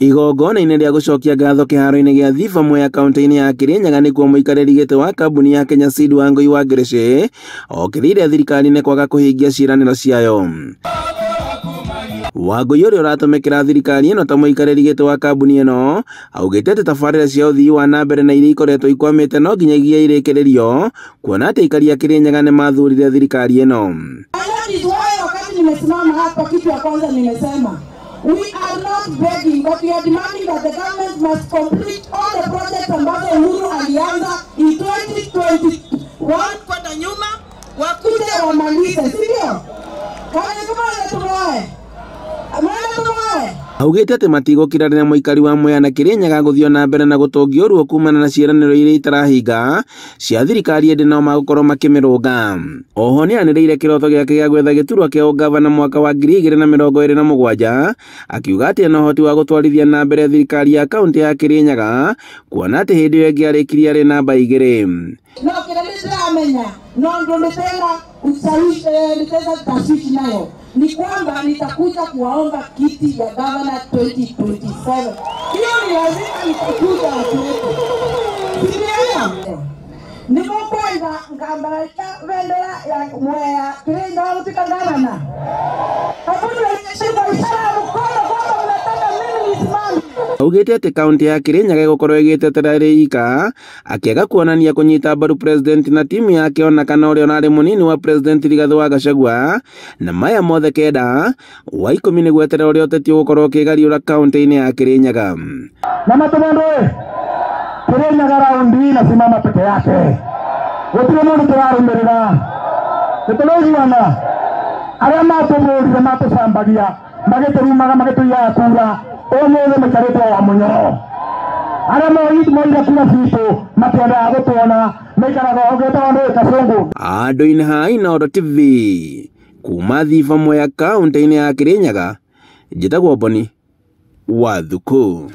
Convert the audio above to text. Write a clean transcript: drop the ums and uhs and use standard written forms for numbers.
Igongona-inĩ rĩa gũcokia ngatho kĩharo-inĩ gĩa Thiba Mwea kaunti-inĩ ya Kirinyaga nĩkuo mũikarĩri gĩtĩ wa kambuni ya Kenya Seed Wangui wa Ngirici okĩrĩire thirikari nĩ kwaga kũhingia ciĩranĩro ciayo. Wangui ũrĩa ũratũmĩkĩra thirikari ĩno ta mũikarĩri gĩtĩ wa kambuni ĩno augĩte atĩ tabarĩra cia ũthii wa na mbere na iria ikoretwo ikwamĩte no nginyagia irĩkĩrĩrio kuona atĩ aikari a Kirinyaga nĩ mathurire thirikari ĩno. That is why wakati nimesimama hapa, kitu ya kwanza nimesema, we are not begging, but we are demanding that the government must complete all the projects ambazo Uhuru alianza in 2021 kwenda nyuma, wakuje wamalize, si ndio? Kama tumoe. Augĩte atĩ matigũkira rĩrĩa mũikari wa Mwea na Kirinyaga gũthiĩ na mbere na gũtũngio ruo kumana na ciĩranĩro iria itarahinga cia thirikari ĩndĩ no magũkorwo makĩmĩrũnga. Oho nĩanĩrĩire kĩroto gĩake gĩa gwetha gĩturwa kĩa ũgavana mwaka wa 2027 akiuga atĩ ena ũhoti wa gũtwarithia na mbere thirikari ya kaunti ya Kirinyaga kuona atĩ hĩndĩ ĩyo ĩngĩ arĩkirie arĩ namba 2. No kĩrĩa ndĩramenya no ndũndĩtena ushawishi nitaweza tashwishi nayo ni kwamba nitakuja kuwaomba kiti ya gavana 2027. Hiyo ni lazima nitakuja watu wetu. Sindio? Nimokwenda ngambararia bendera ya Mwea Kirinyaga gũtuĩka gavana. Hakuna kwa ishara ya mkono kwamba mnataka mimi nisimame. Augĩte atĩ kaunti ya Kirinyaga ĩgũkorwo ĩgĩtetera ĩrĩ ika akĩaga kuonania kũnyita mbaru president na timu yake ona kana ũrĩa ũrarĩ mũnini wa president Rigathĩ wa Gachagua na maya mothe kenda wa 10 nĩ gweterera ũrĩa ũteti ũgũkorwo ũkĩgariũra kaunti-inĩ ya Kirinyaga. Na matumendo Kirinyaga raundi inasimama peke yake, gũtirĩ mũndũ tũrarũmĩrĩra, nĩtũraiguana. Arĩa matũmũrire matũcambagia magĩtũrumaga magĩtũiyaga kura ũmũthĩ maikarĩte wa mũnyoro. Arĩa moire kura citũ matiendaga gũtuona maikaraga ũgĩtagwo nĩ Kasongo. Andũ-inĩ ha Inooro TV kuma Thiba Mwea kaunti-inĩ ya Kirinyaga, njĩtagwo Boni wa Thuku.